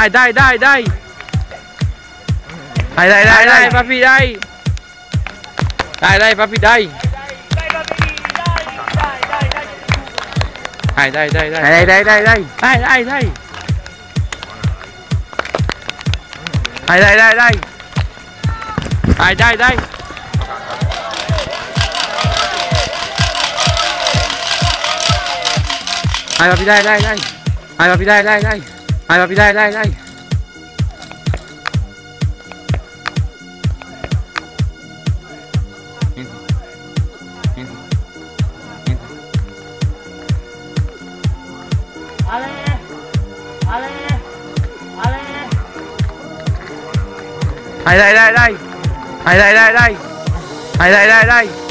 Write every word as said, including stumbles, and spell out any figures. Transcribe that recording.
Ai, dai, dai, dai. Ai, dai, dai, dai, papi, dai. Dai, dai, papi, dai. Ai, dai, dai, dai. Ai, dai, dai, dai. Ai, dai, dai, dai. Ai, dai, dai, dai. Ai, dai, dai. Ai, papi, dai, dai, dai. Ai, papi, dai, dai, dai. Ai, papi, dai, dai, dai. Ai, dai, dai, dai. Ai, dai, dai, dai. Ai, dai, dai, dai.